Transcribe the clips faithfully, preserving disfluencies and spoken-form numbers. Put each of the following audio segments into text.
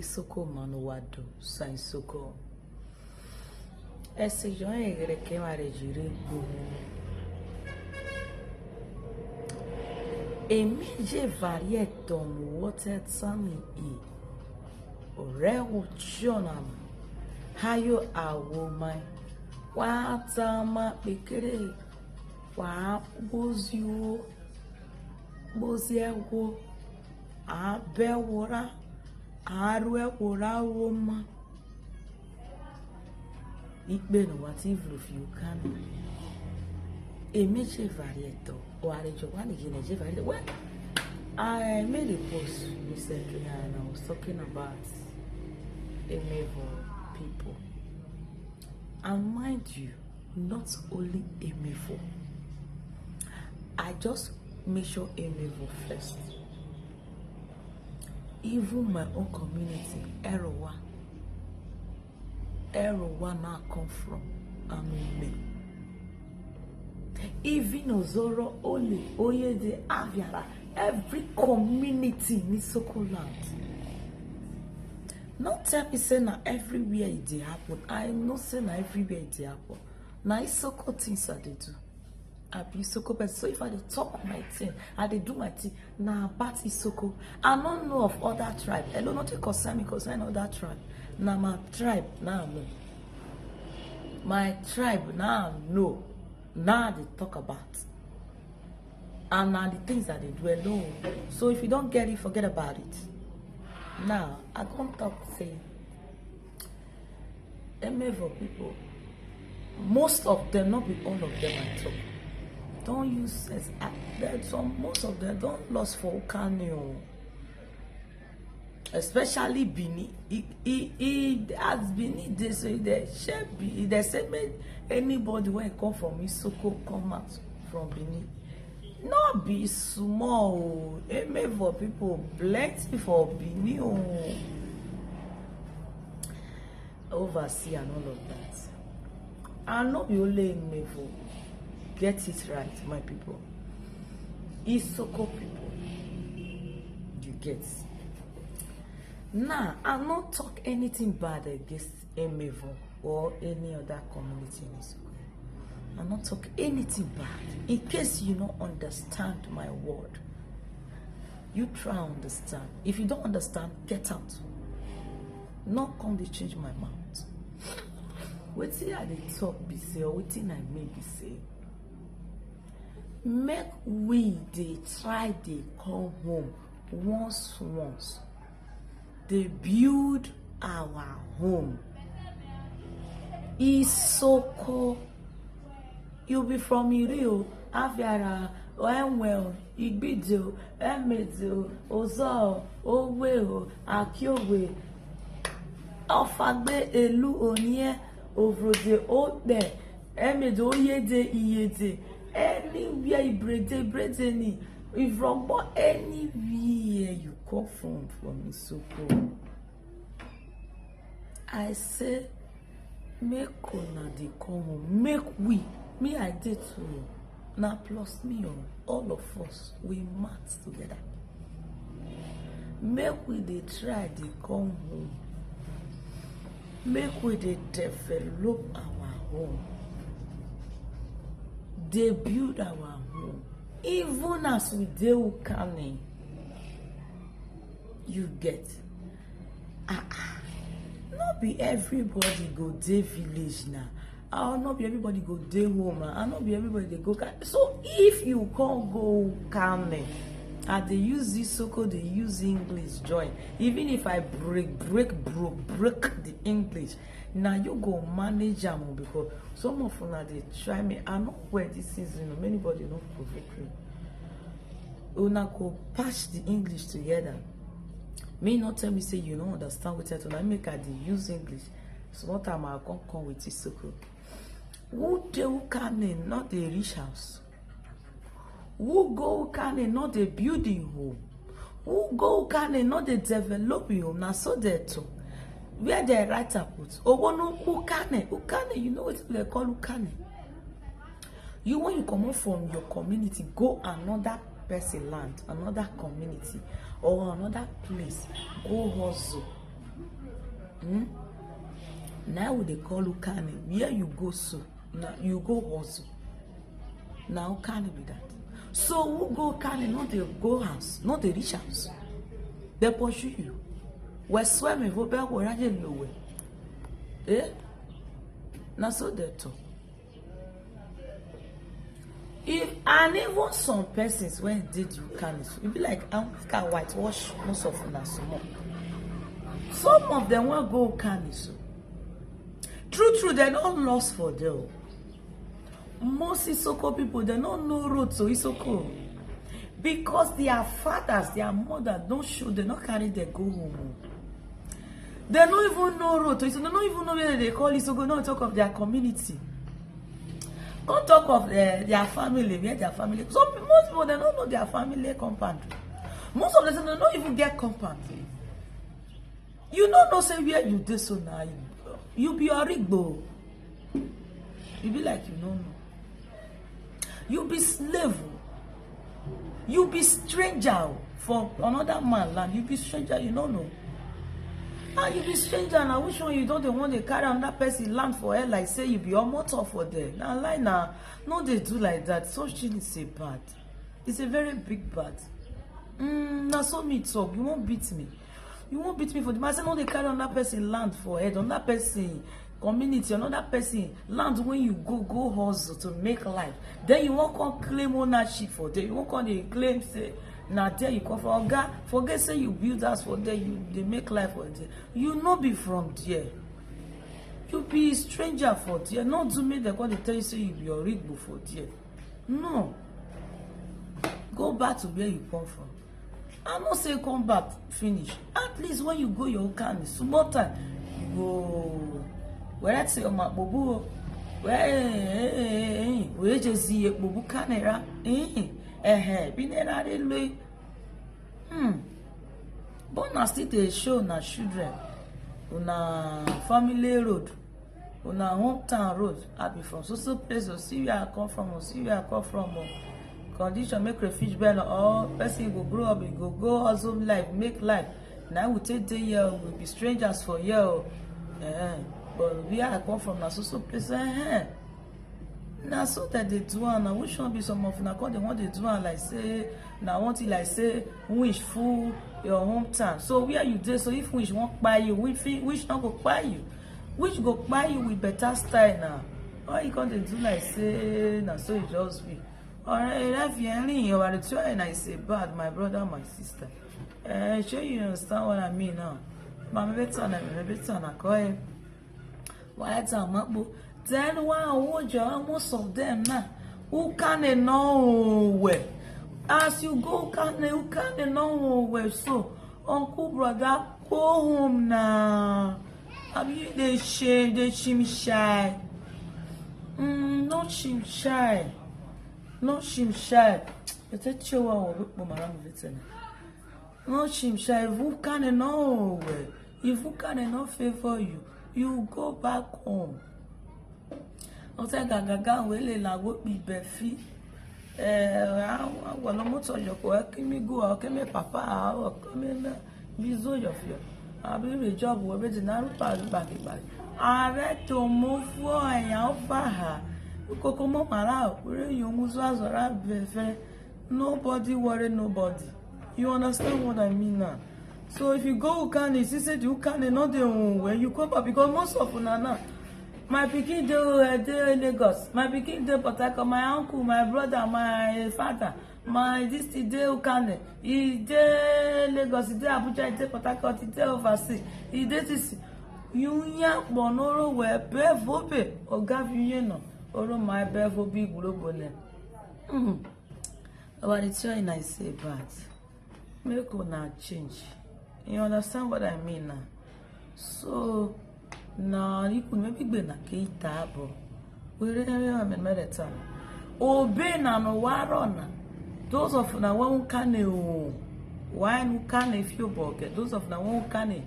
Isoko manu wado sa isoko. Ese yo egere ke mare jire. Emi je varie tomu wote tami i. Ore wo chonam. Hayo awo mai. Wa tama pekere. Wa bozi wo. Bozi wo. Abe wora. Aru wora wo ma. Ikpe no what evil of you can. Emi je varie to. O are jo wani gene je varie. Well, I made a post recently and I was talking about Emevo people. And mind you, not only Emevo. I just make sure Emevo first. Even my own community, Erowa. Erowa now come from Amume. Even Ozoro, Ole, Oyede, Aviara, every community in Isoko land. Not tell me say na everywhere it dey happen. I know say na everywhere it dey happen. Na Isoko things I dey do. I be Isoko person. So if I dey talk my thing, I dey do my thing. Na about Isoko. I no know of other tribe. Hello, nothing concern me concern other tribe. Na my tribe now I know. My tribe now I know. Now I dey talk about. And na the things that they do alone. So if you don't get it, forget about it. Now, I come talk say, Emevo people, most of them, not be all of them I talk. Don't use sense. Ah, there's some, most of them don't lost for Ukani o. Especially Benin. E, e, e, as Benin, they say they share Be-, they say make anybody wey come from Isoko come out from Benin. No be small o. Emevo people plenty for Benin o. Overseas and all of that. And no be only Emevo. Get it right, my people. Isoko people. You get. Now, I no talk anything bad against Emevo or any other community in Isoko. I no talk anything bad. In case you no understand my word, you try understand. If you don't understand, get out. No come dey change my mouth. Wetin I dey talk be say, or wetin I mean be say, make we dey try dey come home once once. Dey build our home. Isoko, you be from Iri o, Aviara, Enwe, Igbide, Emede, Ozo, Owe, Akiowe, Ofagbe, Elu, Onye, Ovrode, Ope, Emede, Oyede, Iyede, anywhere, Ibrede, Ibrede ni, Ivrogbo, anywhere you come from, from Isoko. I say, make una dey come home, make we, me I dey too o, na plus me o, all of us, we mat together. Make we dey try dey come home, make we dey develop our home, dey build our home, even as we dey Ukani, you get. Ah, ah. No be everybody go dey village na. Ah, no be everybody go dey home na. Ah, no be everybody dey go ka-, so if you come go Ukani, I dey use this Isoko, dey use English join. Even if I break, break, bro, break the English, na you go manage am o, because some of una dey try me. I no wear this season o, anybody no provoke me. Una go patch the English together. Me no tell me say you no understand wetin I talk. Na make I dey use English. Small time I come come with Isoko. Who dey Ukani no dey reach house? Who go Ukani no dey build him home? Who go Ukani no dey develop him home? Na so they talk. Where they write am put? Owonu Ukani, Ukani, you know wetin they call Ukani? You, when you comot from your community, go another person land, another community, or another place, go hustle. Hmm? Now we dey call Ukani. Where you go so? Now you go hustle. Now Ukani be that. So who go Ukani? Not they go house, not they reach house. They pursue you. We swear me for beg we no way. Eh? Now so they talk. If and even some persons when did you can, e be like Africa whitewash most of una small. Some of them will go can so. True, true, they don't lost for them. Most Isoko people, they don't know road to Isoko because their fathers, their mother don't show, they not carry their go home. They don't even know road to Isoko. They don't even know where they call Isoko. No talk of their community. Come talk of uh, their family, where their family. Some most people they don't know their family compound. Most of them they don't even get compound. You don't know say where you dey so now. You, you be Origbo. You be like you don't know. You be slave. You be stranger for another man land. You be stranger, you don't know. Ah, you be stranger now. Which one you don't want to carry another person land for air like say you be almost for there? Now lie now. No, they do like that. Such thing is a bad. It's a very big bad. Mm, now so me talk. You won't beat me. You won't beat me for the man. I say no, they carry another person land for head, another person community, another person land when you go go hustle to make life. Then you won't come claim ownership for them. You won't come they claim say now there you come for Oga. Forget say you build house for there. You they make life for there. You no be from there. You be stranger for there. Not do me they come they tell you say you be Origbo for there. No. Go back to where you come from. I no say come back finish. At least when you go your can small time you go. Where I say my bobo. Where we just see a bobo canera. Eh eh. Binera de lui. Hmm. But na still dey show na children. Una family road. Una hometown road. I be from so so place. Or see where I come from. Or see where I come from. Or condition make refuge burn. Or person go grow up, you go go hustle life, make life. Now we take day here, we be strangers for here. Oh. Eh, but where I come from na so so place. Eh, eh. Na so that they do am. Na which one be some of una come they want they do am like say na one thing like say wish full your hometown. So where you dey so if wish won't buy you, which fit- which not go buy you, which go buy you with better style now. Why you come they do like say na so it just be? Alright, if you any you are the two and I say bad, my brother, my sister. Uh, sure you understand what I mean now. My better na my better na koi. Why it's a mabu? Then why would you most of them now? Who can they know where? As you go, can they who can they know where? So, uncle brother, go home now. Abi you dey shame, dey shim shy. Mm, not shim shy. Not shim shy. Ete chewa wo bukpo mara mu vetene. Not shim shy. If who can no well. If who can no favor you, you go back home. Ote gagaga wele la wo bi befi. Eh, awalo moto yoko ekimi go, ekimi papa, ekimi na bizo yofio. Abi re job we be na rupa rupa ki ba. Are to move for ya ofa ha. Koko mo mara, we yo muzo azora befe. Nobody worry nobody. You understand what I mean now? So if you go Ukani, you see say the Ukani not the own where you come back because most of una now. My pikin dey uh, dey Lagos. My pikin dey Port Harcourt. My uncle, my brother, my father, my this thing dey Ukani. He dey Lagos. He dey Abuja. He dey Port Harcourt. He dey overseas. He dey this. You yan bonoro where be vobe oga fi yen no. Oro my be vobe global. Mm. About the tell you I say bad. Make una change. You understand what I mean now? So now you could maybe be na kita bo. We really have a matter. Obey na no warona. Those of una who can why who can if you bucket. Those of una who can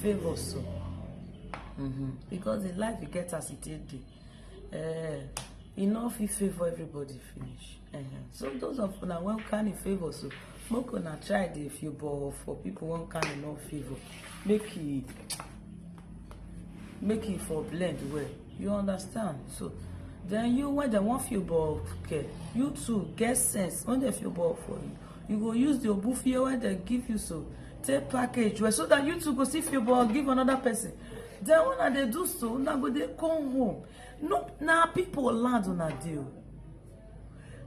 favor so. Mm-hmm. Because the life you get as it is. Uh, e no fit favour everybody finish. Uh-huh. So those of una wey can e favour so, make una try dey favour for people wey can e no favour. Make e Make it for blend well. You understand? So then you, when they want fuel ball, okay, you too get sense. When they fuel ball for you, you go use the obufie when they give you, so take package well, so that you too go see fuel ball give another person. Then when they do so, now go they come home. No, now people land on a deal.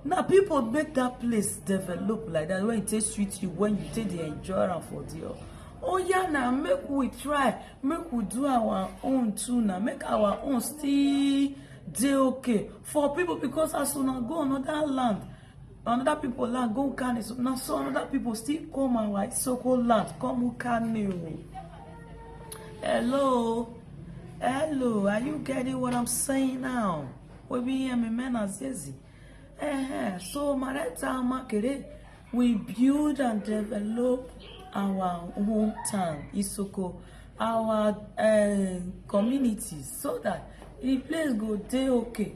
Now people make that place develop like that, when it take sweet you, when you take the enjoy am for there. Oh yeah, now make we try, make we do our own too now, make our own still dey okay for people, because as una go another land, another people land go carry, so now so another people still come our Isoko land, come who carry o. Hello, hello, are you getting what I'm saying now? We be here, me man, Azezi. Eh, so Mareta Makere, we build and develop our hometown, Isoko, our uh, community, so that the place go dey okay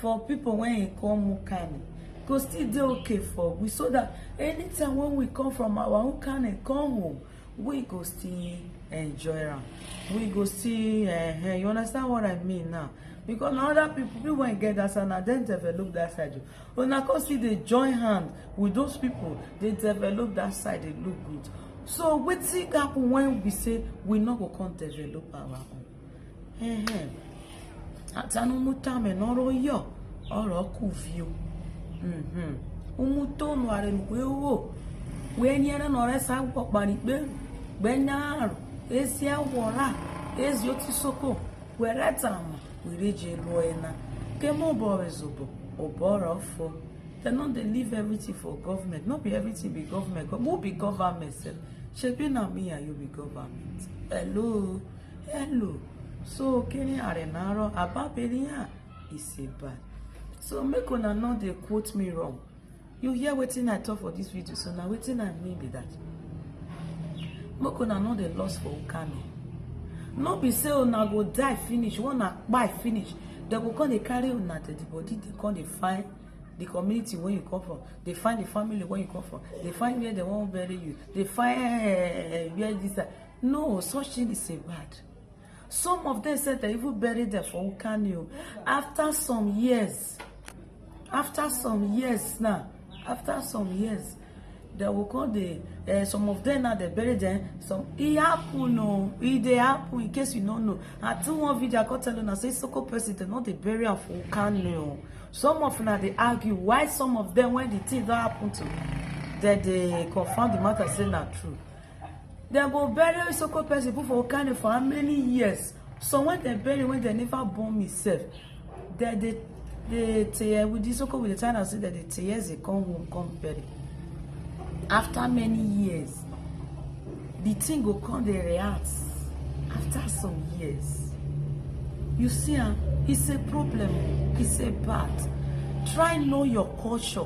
for people when e come Ukani. Go still dey okay for we, so that anytime when we come from our Ukani come home, we go still enjoy am. We go still, uh, you understand what I mean now? Because na other people, people wey get that side, na dem develop that side o. Una come still dey join hand with those people, dey develop that side, dey look good. So wetin happen when we say we no go come develop our own? Ehem. Atanu mutame noro yo, oro kuvio. Mhm. Umutonu are nuwewo. Wenyere nore sa wo paripe. Gbenyaro, ezi awora, ezi otisoko. Were tama, were je loena. Kemo bore zobo, oboro fo. They no dey leave everything for government. No be everything be government. Go-, who be government sef? Shebi na me and you be government. Hello, hello. So kini arenaro ababeliya is a bad. So make una no dey quote me wrong. You hear wetin I talk for this video, so na wetin I mean be that. Make una no dey lost for Ukami. No be say una go die finish, una kpai finish. They go come dey carry una dead body, they come dey find the community where you come from, they find the family where you come from, they find where they wan bury you, they find, eh, where this, that. No, such thing is a bad. Some of them said they even buried them for Ukani o. After some years, after some years now, after some years, they will come dey, eh, some of them now they bury them. Some, e happen o, e dey happen, in case you no know. I do one video, I come tell una say Isoko person, they no dey bury am for Ukani o. Some of una dey argue why some of them, when the thing don happen to, they dey confirm the matter say na true. Dem go bury Isoko person put for Ukani for how many years? So when dem bury, when dem never born me sef, dem dey, dey tey with Isoko with the time I say dem dey tey years, they come home, come bury. After many years, the thing go come dey react. After some years, you see am, it's a problem, it's a bad. Try know your culture,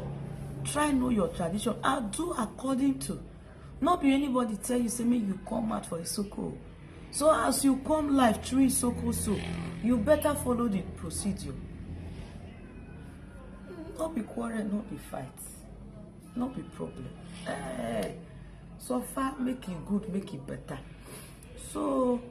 try know your tradition, and do according to. No be anybody tell you say make you come out for Isoko. So as you come life through Isoko, so you better follow the procedure. No be quarrel, no be fight, no be problem. Eh, so far make it good, make it better. So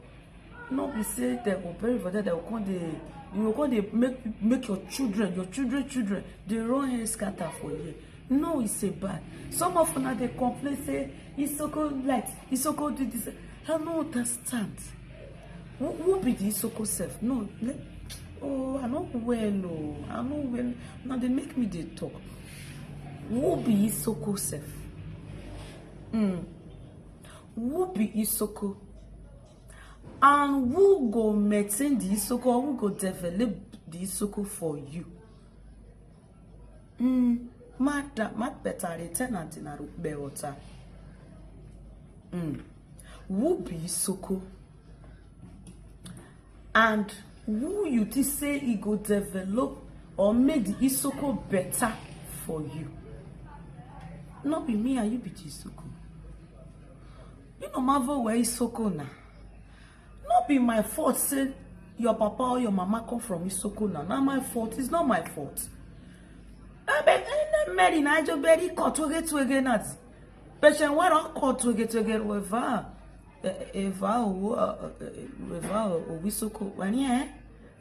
no be say they go bury for there, they go come dey, you go come dey make, make your children, your children, children, they run hair scatter for here. No, it's a bad. Some of una dey complain say Isoko light, Isoko do this. I no understand. Who, who be the Isoko sef? No, le-, oh, I no well o. I no well. Now they make me dey talk. Who be Isoko sef? Mm. Who be Isoko? And who go maintain the Isoko? Who go develop the Isoko for you? Mm. Mada, mad better tenant in a rukbe water. Mm. Who be Isoko? And who you think say e go develop or make the Isoko better for you? No be me and you be the Isoko. You know, Mavo, where Isoko na? No be my fault say your papa or your mama come from Isoko na. Na my fault. It's not my fault. Ebe, ene meri na ajo beri ko twege twege na. Peshe wero ko twege twege weva. Eva Owo, Eva Owisoko, when yeah,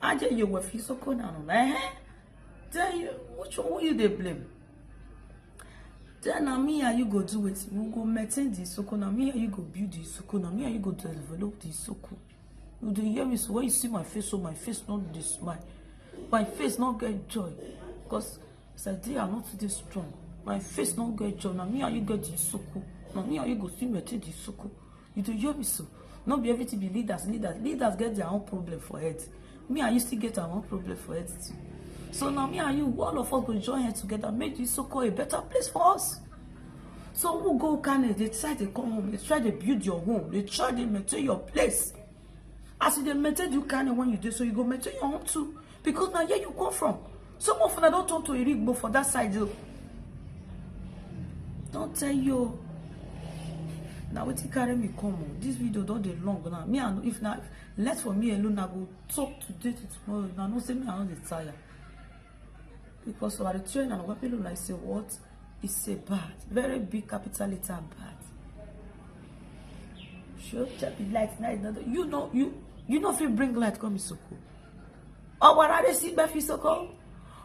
I tell you what Fisoko now, eh? Tell you which one you they blame? Then now me and you go do it. We go maintain the Isoko. Now me and you go build the Isoko. Now me and you go develop the Isoko. You dey hear me? So when you see my face, so my face not this smile. My face not get joy. Because as I dey, I not dey strong. My face not get joy. Now me and you get the Isoko. Now me and you go still maintain the Isoko. You dey hear me? So not be everything be leaders. Leaders, leaders get their own problem for head. Me and you still get our own problem for head too. So now me and you, all of us go join head together, make this Isoko a better place for us. So who go Kane, they try to come home, they try to build your home, they try to maintain your place. As you dey maintain you Kane when you do so, you go maintain your home too. Because now here you come from. Some of them don't talk to Irigbo for that side though. Don't tell you. Now what you carry me come on. This video don't dey long now. Me and if now left for me alone, I go talk today to tomorrow. Now no say me I no dey tire. Because our train and what people like say what is a bad, very big capital letter bad. Sure, check the light night. You know you you know if you bring light come Isoko. Ọwara dey see be Fisoko.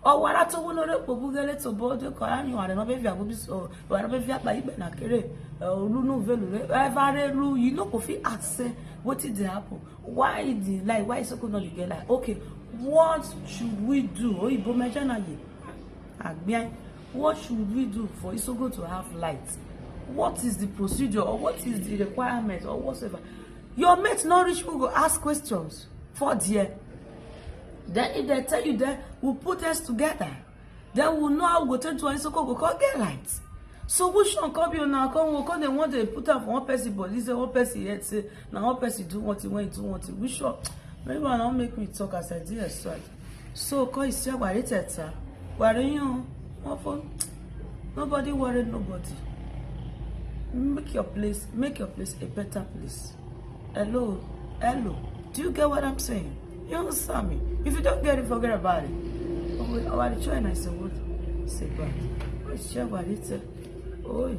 Ọwara to wo lore po bugele to bo de ko anyu are no be via go bi so. Ọwara be via pa igbe na kere. Olu no velu re. Evare lu you no go fit ask say wetin dey happen. Why the light? Why Isoko no dey get light? Okay, what should we do? Oyibo meja na ye. Agbian. What should we do for Isoko to have light? What is the procedure or what is the requirement or whatever? Your mate not reach who go ask questions for there. Then if they tell you that we'll put us together, then we'll know how we go take to Isoko go come get light. So which one come you now come we come they want to put up one person body say one person yet say now one person do one thing when you do one thing. Which one? Maybe one don't make me talk as I did as well. So call you say what it at sir. What are you? What for? Nobody worry nobody. Make your place, make your place a better place. Hello, hello. Do you get what I'm saying? You understand me? If you don't get it, forget about it. Oh, I try and I say what? Say bad. What is your what it? Oh.